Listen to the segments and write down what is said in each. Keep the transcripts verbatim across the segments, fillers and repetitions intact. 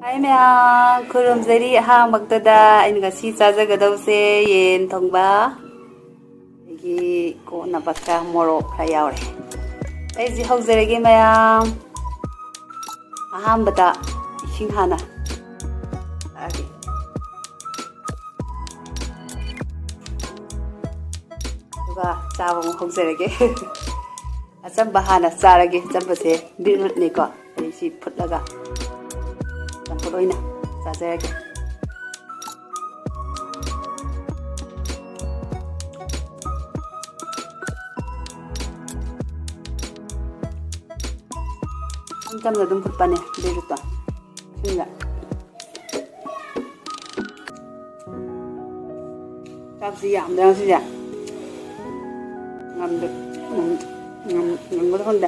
ꯍꯥꯏ ꯃꯌꯥꯝ, ꯈꯨꯔꯨꯝꯖꯔꯤ꯫ ꯑꯍꯥꯟꯕꯃꯛꯇꯗ ꯑꯩꯅ ꯉꯁꯤ ꯆꯥꯖꯒꯗꯧꯁꯦ ꯌꯦꯟ ꯊꯣꯡꯕ, ꯑꯗꯒꯤ ꯀꯣꯠꯅꯕ ꯈꯔ ꯃꯣꯔꯣꯛ ꯈꯔ ꯌꯥꯎꯔꯦ꯫ ꯑꯩꯁꯦ ꯍꯧꯖꯔꯒꯦ ꯃꯌꯥꯝ꯫ ꯑꯍꯥꯟꯕꯗ ꯏꯁꯤꯡ ꯍꯥꯟꯅ ꯊꯛꯑꯒꯦ꯫ ꯑꯗꯨꯒ ꯆꯥꯕ ꯑꯃꯨꯛ ꯍꯧꯖꯔꯒꯦ꯫ ꯑꯆꯝꯕ ꯍꯥꯟꯅ ꯆꯥꯔꯒꯦ꯫ ꯑꯆꯝꯕꯁꯦ ꯕꯤꯠꯔꯨꯠꯅꯤꯀꯣ꯫ ꯑꯩ ꯁꯤ ꯐꯨꯠꯂꯒ ꯆꯝꯐꯨꯠ ꯑꯣꯏꯅ ꯆꯥꯖꯔꯒꯦ꯫ ꯏꯆꯝ ꯆꯝꯅ ꯑꯗꯨꯝ ꯐꯨꯠꯄꯅꯦ ꯕꯤꯠꯔꯨꯠꯇꯣ꯫ ꯁꯤꯡꯗ꯫ ꯆꯥꯛꯁꯤ ꯌꯥꯝꯗ꯭ꯔꯥ ꯉꯁꯤꯁꯦ? ꯉꯝꯗꯦ꯫ ꯉꯝ-, ꯉꯝ-, ꯉꯝꯒꯗ꯭ꯔꯥ ꯈꯪꯗꯦ꯫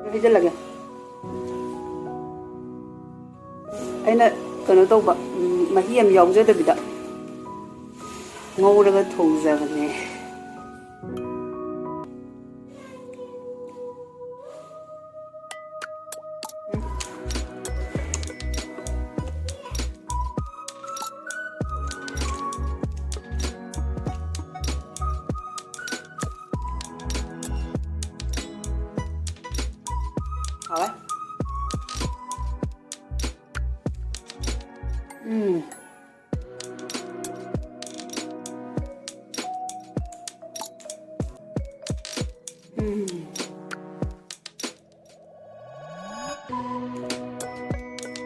ꯑꯗꯨ ꯍꯩꯖꯤꯜꯂꯒꯦ꯫ ꯑꯩꯅ ꯀꯩꯅꯣ ꯇꯧꯕ, ꯎꯝ, ꯃꯍꯤ ꯌꯥꯝ ꯌꯥꯎꯖꯗꯕꯤꯗ ꯉꯧꯔꯒ ꯊꯣꯡꯖꯕꯅꯦ꯫ ꯍꯥꯎꯋꯦ꯫ ꯎꯝ꯫ ꯎꯝ꯫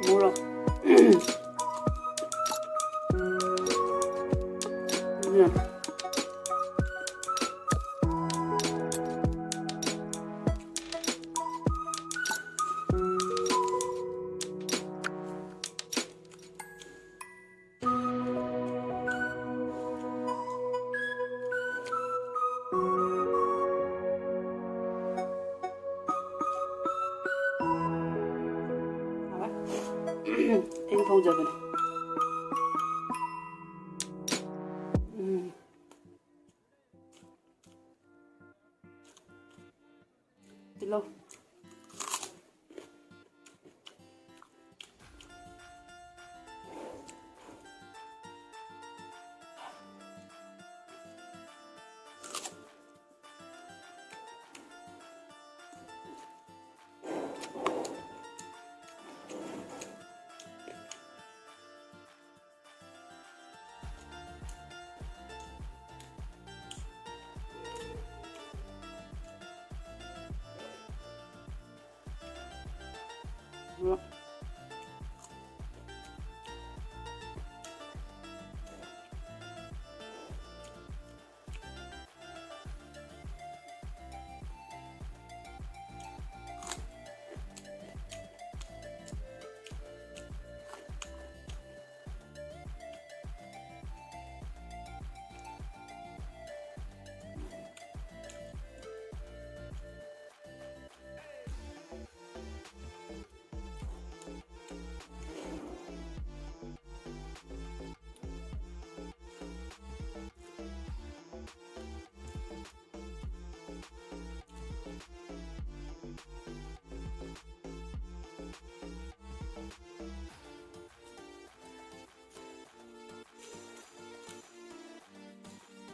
ꯃꯣꯔꯣꯛ꯫ ꯎꯝ꯫ ꯑꯩꯅ ꯊꯣꯡꯖꯕꯅꯦ꯫ ꯎꯝ꯫ ꯇꯤꯜꯍꯧ꯫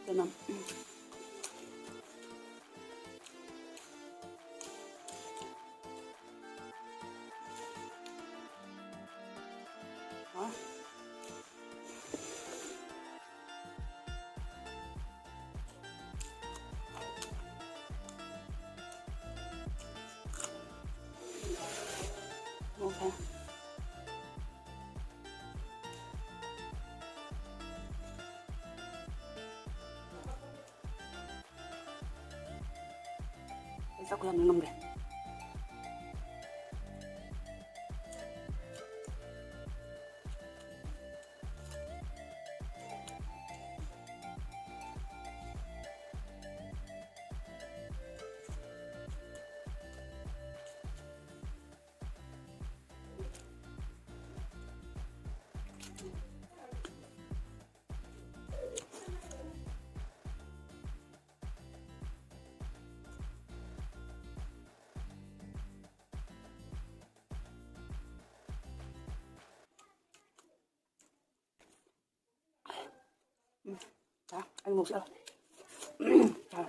ꯀꯩꯅꯣ, ꯑ? Okay. ꯑꯩ ꯆꯥꯛ ꯈꯨꯌꯥꯝ ꯉꯝꯒꯦ꯫ ꯎꯝ, ꯆꯥ, ꯑꯩ ꯃꯣꯔꯣꯛ ꯆꯥ꯫ ꯎꯝ, ꯆꯥ꯫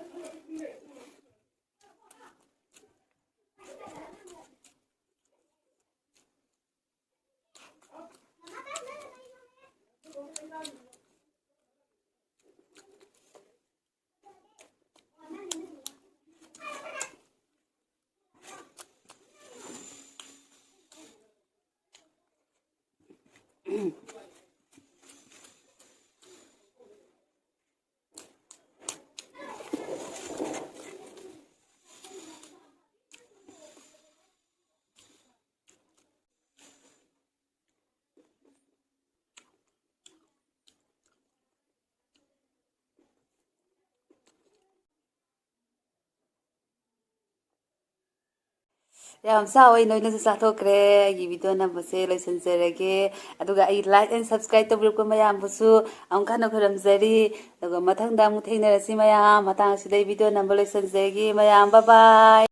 ꯌꯥꯝ ꯆꯥꯎꯋꯦ, ꯅꯣꯏꯅꯁꯨ ꯆꯥꯊꯣꯛꯈ꯭ꯔꯦ꯫ ꯑꯩꯒꯤ video ꯅꯝꯕꯁꯦ ꯂꯣꯏꯁꯤꯟꯖꯔꯒꯦ꯫ ꯑꯗꯨꯒ ꯑꯩ like and subscribe ꯇꯧꯕꯤꯔꯛꯄ ꯃꯌꯥꯝꯕꯨꯁꯨ ꯑꯃꯨꯛ ꯍꯟꯅ ꯈꯨꯔꯨꯝꯖꯔꯤ꯫ ꯑꯗꯨꯒ ꯃꯊꯪꯗ ꯑꯃꯨꯛ ꯊꯦꯡꯅꯔꯁꯤ ꯃꯌꯥꯝ꯫ ꯃꯇꯥꯡ ꯑꯁꯤꯗ ꯑꯩ video ꯅꯝꯕ ꯂꯣꯏꯁꯤꯟꯖꯔꯒꯦ ꯃꯌꯥꯝ꯫ Bye bye꯫